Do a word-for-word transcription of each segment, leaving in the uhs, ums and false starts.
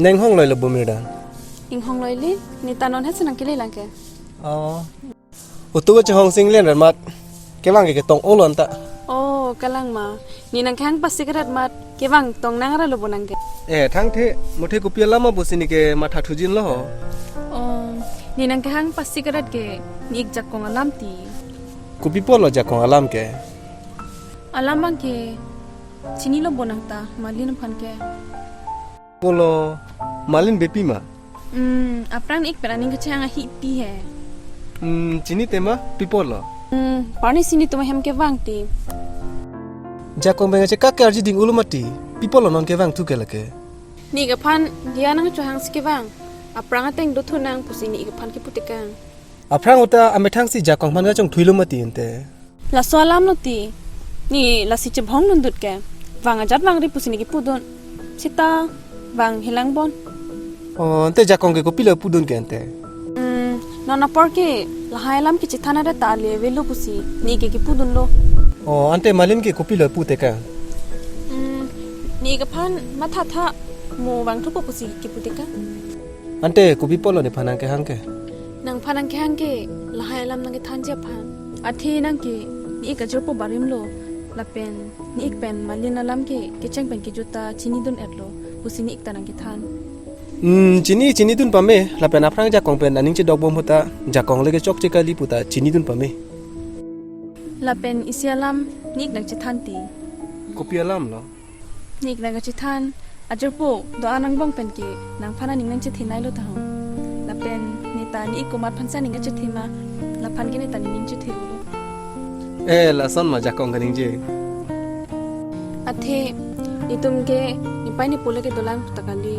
Neng hong loilo bo Mirdan? Inghong loile, ne ta non hetsi nangkele lang ke. Oh. Utu kachehong singlen rat mat. Kevang ke ketong olon ta. Oh, kalang ma. Ne nangkehang pasi karat mat. Kevang tong nang ra lo bo nang ke. Eh, thangthe, muthe kopi alam ma pusi ne ke matha thujin lo ho. Oh, ne nangkehang pasi karat ke, ne ik jakong alam ti. Kopi apotlo jakong alam ke? Alam abang ke, chinilo bo nang ta, Malin aphan ke. Pulo, Malin bepi ma? Hmm, aphrang ne ik pen aning kachehang ahi pi he. Hmm, chini tema, pi apotlo? Hmm, parni si netum ahem kevang ti. Jakong abang che kake arji ding ulo mati, pi apotlo non kevang thu ke lake. Ne ik aphan, dia nangchohang si kevang. Aphrang ateng dothu nang pusi ne ik aphan kepu tekang. Aphrang uta amethang si jakong aphan kachongthuilo mati ante. Laso alam lo ti. Ne lasi chebhong nundut ke. Vang ajat vangri pusi ne kepudun. Sita vang helang bon. Oh, ante jakong ke kopilo pudun ke ante? Hmm, non apor ke lahai alam kechethan ada ta ale avelo pusi ne ke kepudunlo. Oh, ante Malin ke kopilo pu tekang? Hmm, ne ik aphan matha tha mo vangthupo pusi kepu tekang. Ante kopi apotlo nephan nangkehang ke? Nangphan nangkehang ke lahai alam nangkethanji aphan. Athe nang ke ne ik ajirpo barim lo, lapen ne ik pen Malin alam ke kecheng pen kejut ta chinidun-etlo, pusi ne ik ta nangkethan. Hmm, chini, chinidun pame, lapen aphrang jakong pen aning chedok bom ahut ta, jakong le ke chokche kali pu ta chinidun pame. Lapen isi alam ne ik nangchethan ti. Kopi alam lo? Ne ik nangkachethan, ajirpo, do-an angbong pen ke, nangphan aning nangchethe nailo ta ho. Lapen, ne ta ne ik komat aphan si aning kachethe ma, laphan ke ne ta ne ning chethe ulo. Eh, lason ma jakong kaningje. Athe, netum ke, nepei nepo le ke dolang pu ta kali,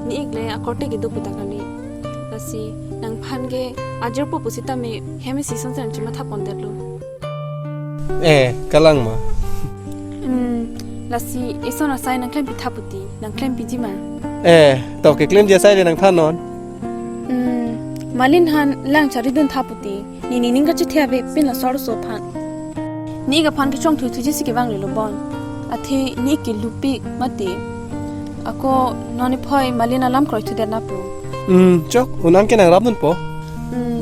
ne ik le akorte kedo pu ta kali. Lasi, nangphan ke, ajirpo pusitame, hem isi asonsi nangchematha pondetlo. Eh, kalang ma? Hmm, lasi eson asai nangklempi tha puti, nangklempiji ma? Eh, to keklemji asai le nangthan non. Hmm, Malin aphan lang charidun tha puti, ne nening kachethe ave pin laso arloso aphan. Ne ik aphan kechongthui thuji si kevang lelo bon. Athe ne ik ke lupik mati. Ako non iphoi Malin alam kroithudet na pu. Hmm, chok, un-an ke nangrapdunpo. Hmm,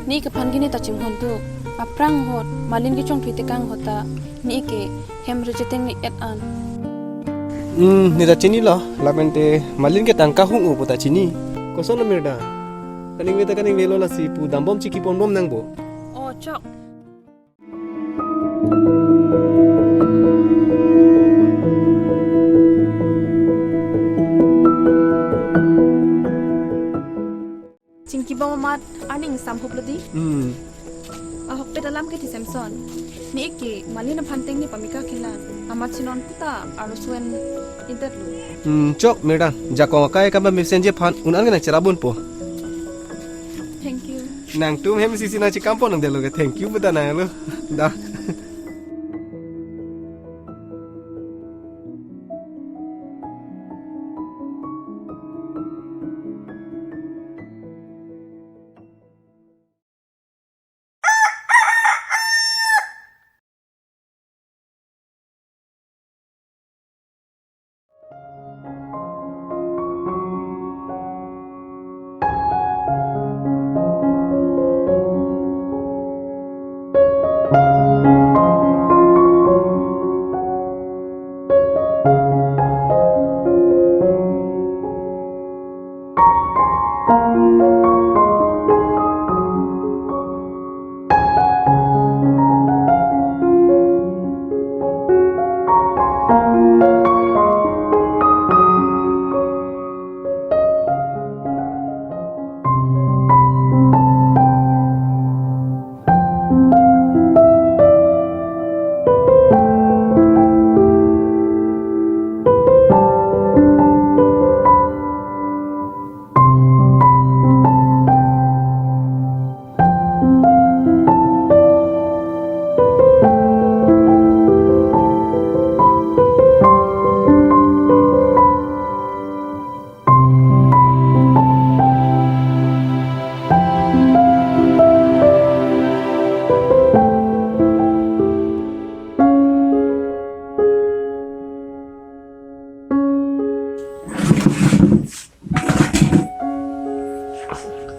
ne ik aphan ke ne ta chinghon tu. Aphrang ahut, Malin kechongthui tekang ahut ta, ne ik ke hem rejiteng ne et an. Hmm, ne ta chinilo, lapen te Malin ke tangka hung-o pu ta chini. Kosonlo Mirdan? Kaningve ta kaningvelo lasi pu dambom chiki ponbom nangpo. Oh, chok. Chingkibom amat aning samhup lo di. Hmm. Ahokpet alam ke ti Samson. Ne ik ke Malin aphan tengne pamika khela. Amat si non puta arloso en intet lo. Hmm, chok Mirdan. Jakong akai kamba mesenji aphan un-an ke nangcherapdunpo. Thank you. Nangtum hem isi isi nangchekam pon nangdetlo ke thank you puta nanglo. Da.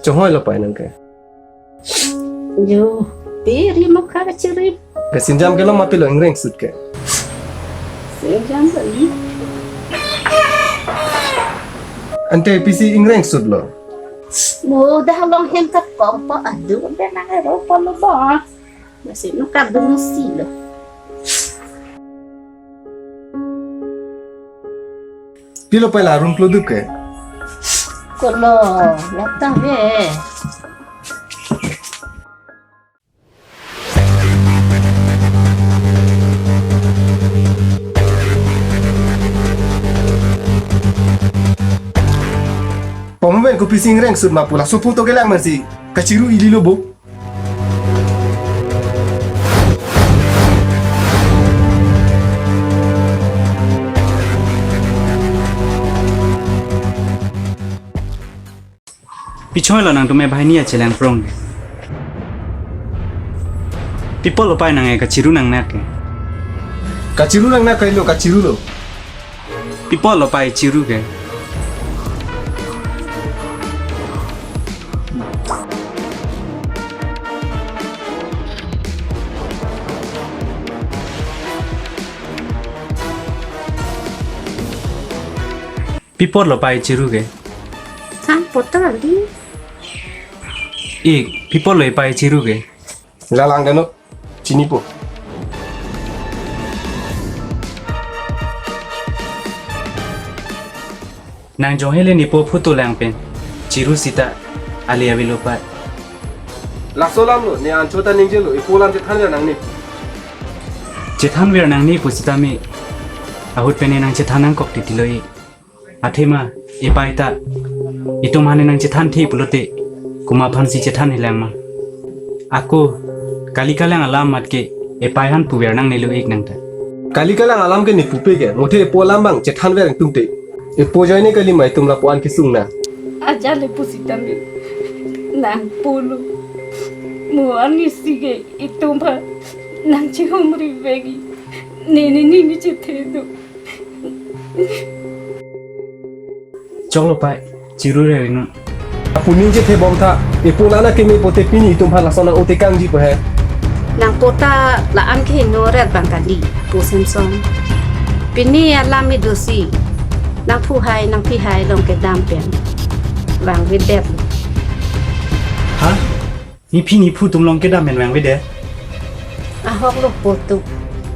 Chonghoi lo pai nang ke. Yo, peri mo kha kachiri. Kesinjam ke lo ma pilo ingrengsut ke. Sinjam kali. Ante pisi ingrengsut lo. Mo dah long hem kat kong po adu be nang ero po lo ba. Masih nu kadung si lo. Pilo pai la room kloduk ke. Kolo, lata ve. Pamomen kopisi ingrengsut ma pu laso photo kelang mansi kachiru ili lo bo. Pi choi lo nangtum e banghini achelang prong. Pi apot lo pai nang e kachiru nangnak ke. Kachiru nangnak kailo, kachiru lo. Pi apot lo pai chiru ke. Pi apot lo pai chiru ke. Sang poto di. Ik, pi apot lo pai chiru ke. Lalang dano, chinipo. Nang jong hele nepo photo lang pen chiru sita ali avelo pai. Laso alam lo, ne anchot ta ningjelo, epo alam chethan nangne. Chethan ver nangne pusitame ahut pen ne nang chethan nangkok titi lo e. Athema, epai ta itum aphan ne nang chethan the pulote, komat aphan si chethan helang ma. Ako, kali kalang alam amat ke epai aphan puver nangne lo ik nang ta. Kali kalang alam ke ne pupe ke, muthe epo alam abang chethan ver ingtung te. Epo ajoine kali ma itum lapu-an kesung na. Ajat le pusitame nang pulo. Mo arnisi ke itum aphan nang chihumri vekji. Ne ne ne ne chethe do. Choklo pai, chiru re rinun. Apu ning chethe bom tha, epo la na keme pote pini itum aphan lason nang-o tekangji po he. Nangpo ta la-an ke hingno ret abang kali, pu Semson. Pini alam me dosi, nangphu hai, nangphi hai along kedam pen vangvedet. Ha? Nephi nephu atum along kedam pen vangvedet? Ahok lo po tu.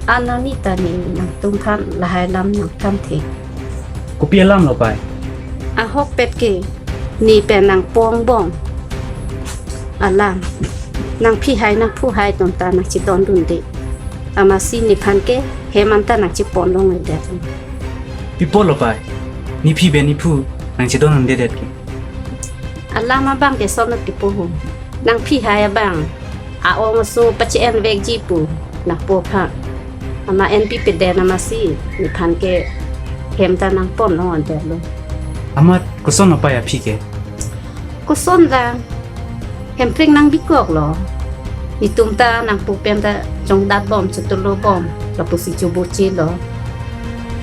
Anani ta ne nangtum aphan lahai alam nangthan the. Kopi alam lo pai? Ahokpet ke ne pen nangpo angbong alam. Nangphi hai nangphu hai atum ta nangchedondunde. Amatsi nephan ke hem anta nangchepon longledet. Pi apot lo pai? Nephi pen nephu nangchedondundedet ke. Alam abang ke sonot kipu ho. Nangphi hai abang a-ong aso pache-en vekji pu nangpo aphan. Amat enpipedet amatsi nephan ke hem ta nangpon longledet lo. Amat koson lo pai aphi ke? Koson lang. Hemphreng nangbikok lo. Itum ta nangpo pen ta jongdat bom, chotolo bom, lapusi choboche lo.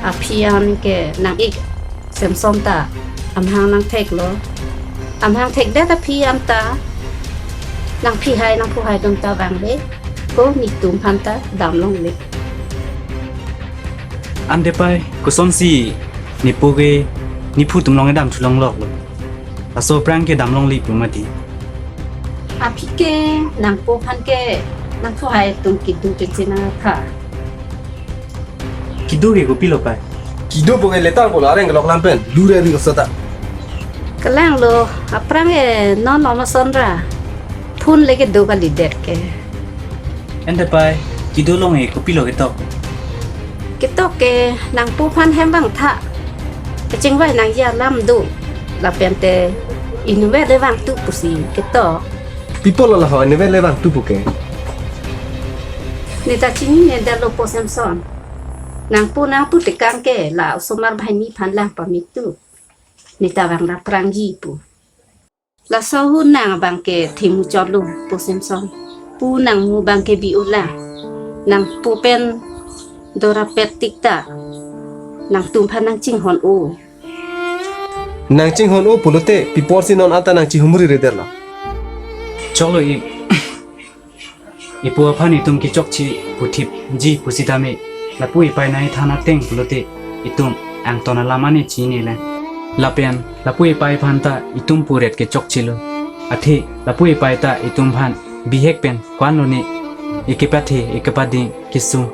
Aphi an ke nang-ik Semson ta amahang nangthek lo. Amahang thekdet aphi anta nangphi hai nangphu hai atum ta vangve. Ko netum aphan ta dam longle. Ante pai, kosonsi nepo ke nephu atum along kedam thu longlok lo. Laso aphrang kedam longle pu mati. Aphi ke nangpo aphan ke nangphu hai atum kedo kechenang tha. Kedo ke kopi lo pai? Kedo po ke letter po lo areng kelok lam pen. Lu re ri kosa ta. Kelang lo, aphrang ke non lo ma son ra. Phone le kedo kalidet ke. Ante pai, kedo along e kopi lo ketok? Ketok ke nangpo aphan hem vang tha. Kachingvai nangji alam do. Lapen te inutvet le vangtu pusi ketok. Pi apot lo la ho inutvet le vangtu pu ke? Ne ta chinine detlo po Semson. Nangpo nangpu tekang ke la osomar banghini aphan lang pame tu. Ne ta vang ra prangji pu. Laso ahut nang abang ke themu chotlo po Semson. Pu nangmu abang ke bi-o lang. Nangpo pen dorapet tik ta nangtum aphan nangchinghon-o. Nangchinghon-o pulote pi apotsi non anta nangchihumri redet lo? Choklo ik. Ipo aphan itum kechokche puthipji pusitame, lapu ipai nangthan ateng pulote itum angton alam ani chinineleng. Lapen lapu ipai aphan ta itum puret kechokchelo. Athe lapu ipai ta itum aphan bihek pen ko-anlo ne, ikepathe ikepadi kesung.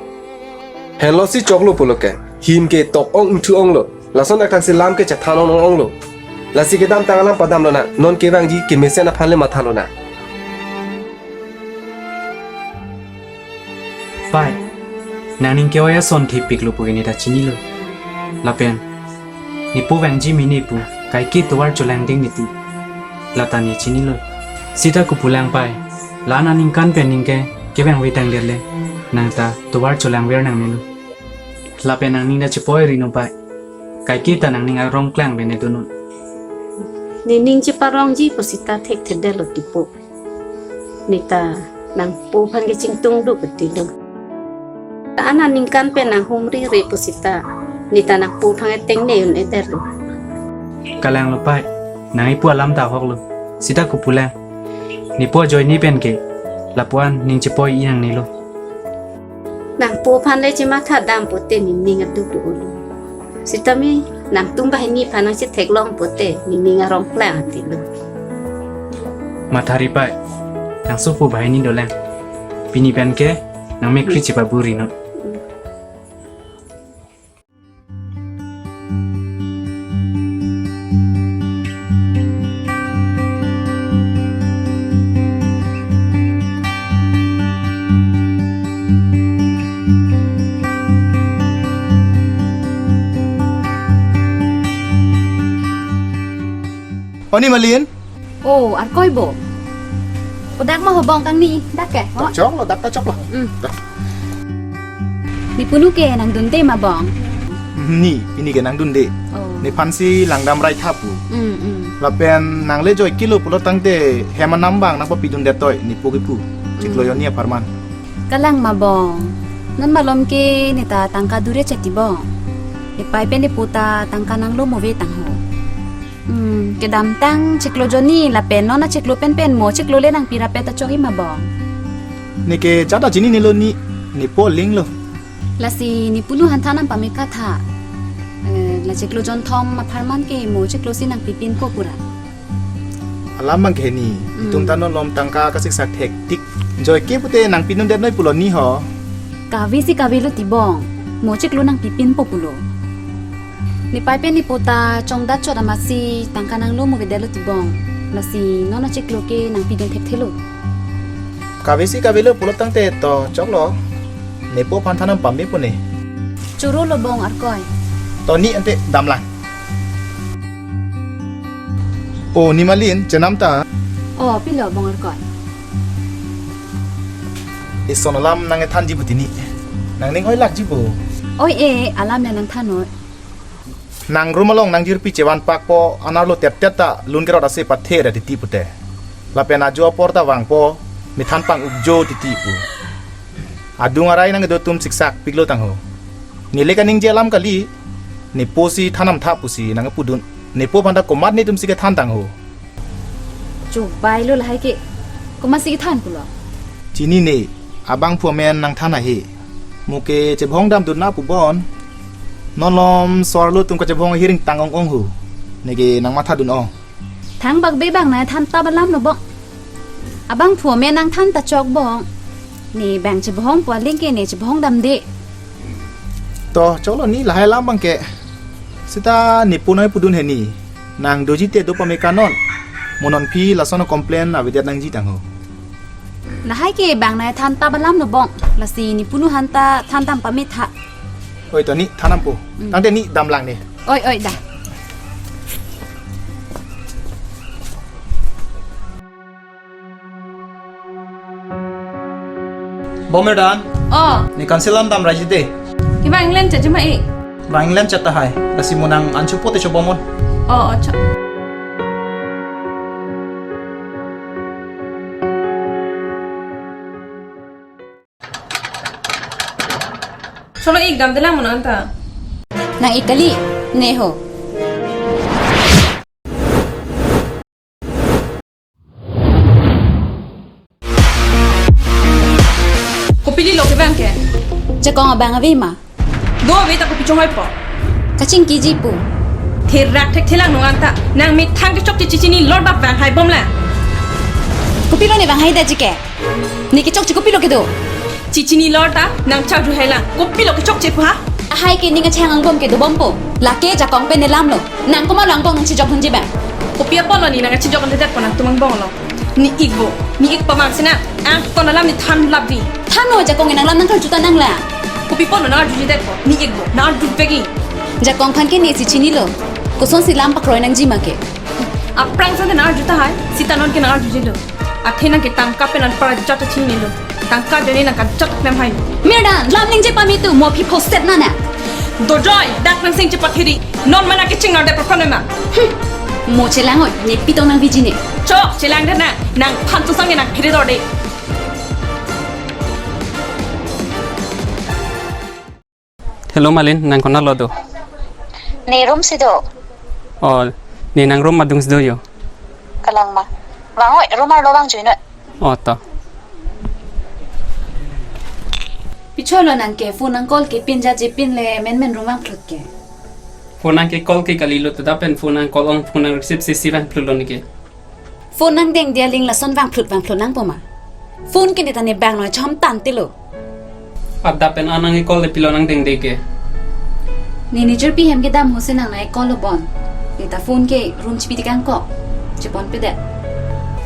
Henlo si choklo pulo ke, him ke tok-ong ingthu-onglo. Lason aklangsi lam ke chethan ong ong-onglo. Lasi kedamtang alam padamlonang, non kevangji kemesen aphan le mathalonang. Pai, nangning ke-oi ason thepiklo pu ke ne ta chinilo. Lapen nepo vangji mene pu, kaike tovar cholangding niti, lata ne chinilo. Sita kopulang pai, la-an aningkan pen ning ke kevang vetang det le, nang ta tovar cholangver nangnelo. Lapen nangning ta chepoi rino pai. Kaike ta nangning arong klang pen ne donon. Nening cheparongji pusita thekthedetlo tipo. Ne ta nangpo aphan kechingtung do ketilo. La-an aningkan pen nanghumri re pusita, ne ta nangpo aphan ketengne un-edetlo. Kalanglo pai, nang ipu alam ta ahoklo. Sita kopulang, nepo ajoine pen ke lapu-an ning chepoi-i nangnelo. Nangpo aphan le chematha dam pote nening adu do-olo. Sitame nangtum banghini aphan nangchetheklong pote nening arong klang atilo. Mathari pai, nang sopo banghini dolang. Pini pen ke nang mekri chepaburi non. Oni Malin? Oh, Arkoi bo. Kodak ma ho bong kangni, dak ke? Oh. Dak choklo, dak ta choklo. Hmm. Dak. Ne punu ke nangdunde ma bong? Ni, pini ke nangdunde. Oh. Nephansi langdam rai tha pu. Hmm, hmm. Lapen nang le joikelo pulo tangte hem anam abang nangpapidundet toi, nepo kepu. Chiklo Hmm. jonni apharman. Kalang ma bong. Non malom ke ne ta tangka dure chati bong. Epai pen epo ta tangka nanglo mo vetang ho. Hmm, kedamtang chiklo jonni lapen non achiklo penpen mo chiklo le nangpi rapet ta chok-i ma bong. Ne ke chata chininelo ni, nepo alinglo. Lasi ne punu aphan than nangpame katha. Eh, la chiklo jonthom apharman ke mo chiklo si nangpipinpo pura. Alam abang ke ni, Hmm. itum ta non malom tangka kasiksak thektik. Joike pute nangpidundet noi pulo ni ho. Kave si kavelo ti bong, mo chiklo nangpipinpo pulo. Nepai pen nepo ta chongdat chot amatsi tangka nanglo mo kedetlo ti bong. Lasi non achiklo ke nangpidun thekthelo. Kave si kavelo pulo tangte to choklo. Nepo aphan than nangpame pune. Chorolo bong Arkoi. To ni ante damlang. O, ni Malin, chenam ta. O, pilo bong Arkoi. Ison alam nangkethanji pu tini. Nangning hoilakji pu. Oi e, alam ya nangthan noi. Nang room along nangjirpi chevan pakpo, anerlo tet tet ta lun kerot ase pathe ra titi pute. Lapen ajo apor ta vangpo, methan pang-ukjo titi pu. Adung arai nangdo atum siksak piklo tangho. Neli kaningje alam kali, nepo si than nangtha pusi nangpudun. Nepo aphan ta komat netum si kethan tangho. Chubai lo lahai ke. Komat si kethan pulo? Chinine, abangphu amen nangthan ahe. Mo ke chebhong damdun na pu bon. Non malom so-arlo atum kachebhong ahiring tang ong ong ho. Neke nangmathadun ong. Thangbak be bang nangthan ta alam lo bong. Abangphu amen nangthan ta chok bong. Ne bang chebhong pu aling ke ne chebhong damde. To, choklo ni lahai alam abang ke. Sita nepo nangpudun heni. Nang doji te do pame kanon. Mo non aphi lason complain avedet nangji tangho. Lahai ke bang nangthan ta alam lo bong. Lasi ne punu aphan ta than dam pame tha. Oi to ni than dampo. Hmm. Tangte ni damlang ni. Oi, oi, da. Bo madam. O. Ne kansi alam dam raji de. Kevang England cha jima e. Vang England cha tahai. Lasi mo nang anchu pote cho bomon. O, o, cha. Cholo ik damdelang mo nang ta. Nang ik kali, ne ho. Pili lo kevang ke. Jakong abang ave ma? Do ave ta kopi chonghoi po? Kachingkiji pu. Therak thekthelang nung anta nang methang kechokche chichinilor ta vanghai bomlang. Kopilo ne vanghai detji ke? Ne kechokche kopilo kedo? Chichinilor ta nang chakru hailang. Kopilo kechokche pu ha? Ahai ke ning kachang angbong ke dobom po. Lake Jakong pen ne lam lo. Nang komatlo angbong nang chijok hunji bang? Kopi apotlo ne nang chijok hunji det po nangtum angbong lo? Ne ikbo, ne ik pamang sina. Angkon alam ne than lapvi. Thannon Jakong, nang lam nang karju ta nang la. Kopi apotlo nang arjuji det po? Ne ikbo, nang arju vekji. Jakong aphan ke ne si chinilo. Kosonsi lam pakroi nangji ma ke? Aphrang sante nang arju tahai, sita non ke nang arjuji lo. Athe nang ke tangka pen an para jat chinilo. Tangka ajoine nang kajat klem hai. Mirdan, lam ningje pame tu, mo aphi phostet nana. Dojoi, dak nang sing chepathiri. Non mana keching nang de prokhon ma. Hmm. Mo chelang oi, ne pitong nang viji ne. Chok, chelang de na. Nangphan tu sang nang phiri dor de. Hello Malin, nang konatlo do? Ne room si do. Oh, ne nang room adung si do yo. Kalang ma. Vang oi, room arlo vang jui noi. Oh, to. Picholo nang ke phone nang call ke pin ja je pin le menmen room vangphlut ke. Phone nang ke call ke kalilo, ta dak pen phone nang call ong, phone nang receive si si vangphlut lo ne ke. Phone nang dengde aling lason vangphlut vangphlut nangpo ma? Phone ke ne ta ne bang noi chom tangte lo. Adap pen anang e call le pilo nang dengde ke. Ne ne jirpi hem kedam ho si nang nang e call lo bon. Ne ta phone ke room chipi tikang ko. Chepon pe det.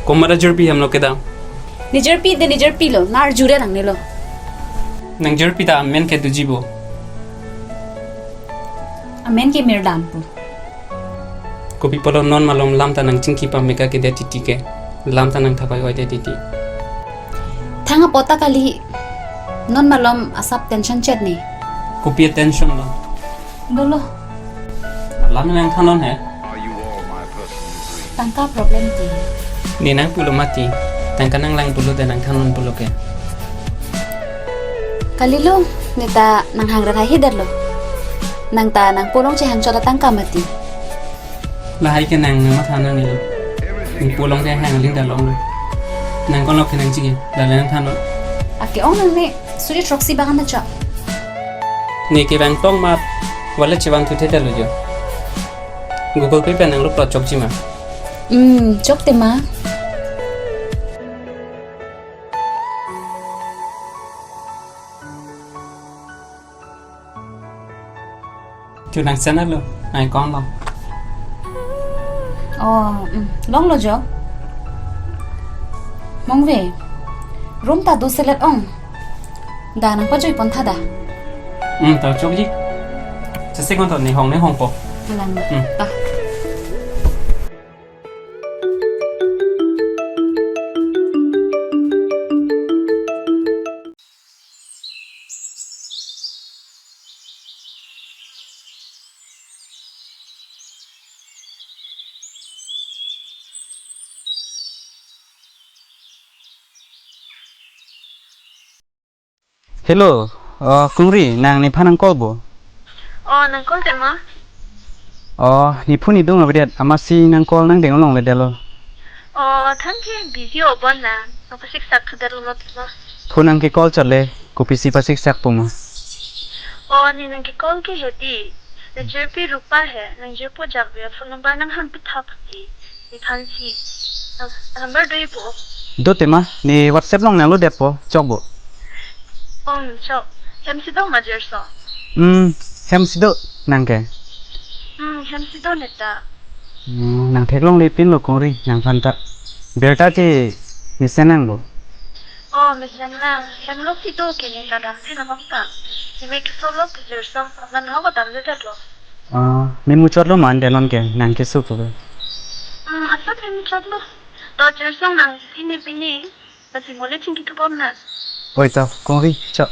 Komat ajirpi hem lo kedam? Ne jirpi de ne jirpi lo, nang arju re nang ne lo. Nang jirpi ta amen ke doji bo. Amen ke Mirdan pu. Kopi apotlo non malom lam ta nang chingki pame ka ke det titi ke. Lam ta nang thapai oi det titi. Thang apot ta kali. Non malom asap tension chet ne. Kopi tension lo? Dolo. Lam nang thanon he. Tangka problem ti. Ne nang pulo mati. Tangka nang lang pulo de nang thanon pulo ke. Kalilo, ne ta nang hangrat hai hidar lo. Nang ta nang polong chehang chot atangka mati. Lahai ke nang nang matha nangne lo. Ne polong chehang aling ta long lo. Nang konlok ke nang chige, lale nang thanon. Ake ong nang ne, suri throksi bagan ta chok. Ne ke bang tong mat, wallet chevang thu thedar lo jo. Google Pay pen nang lo plot chokji ma? Hmm, chokte ma. Chu nang send lo, nang account lo. Oh, mm, longlo jo. Mongve, room ta do selet ong. Da nang pajoi pon tha da. Hmm, ta chokji. Chesek ngon to ne hong ne hong po. Alang. Hmm. Ta. Hello, uh, Kungri, nang nephan nang call bo? Oh, nang call tema? Oh, nephu nedung avedet, amatsi nang call nang deng along le delo. Oh, thank you, busy obon na. Nang pasik sak khadet lo ma. Phone nang ke call chale, kopisi pasik sak po ma? Oh, ne nang ke call ke hedi. Nang jirpi Rupa he, nang jirpo Jakbi, phone number nang hang pithap ti. Nephan si. Number do ipo? Do tema, ne WhatsApp along nang lo det po, chok bo. Om, chok. Hem si do ma jirso? Hmm, hem si do, nang ke? Hmm, hem si do neta. Hmm, nang theklongle pinlo Kungri, nangphan ta. Birta ke mesen nang bo. Oh, mesen nang. Hem lo si do ke neta dam si nang ta. Neme keso lo ke jirso, nang ho ko dam le det lo. Ah, memuchot lo man de non ke, nang keso ko. Hmm, asap memuchot lo. To jirso nang pini pini. Lasi mo le chingki thubom na. Oi to, Kungri, chok.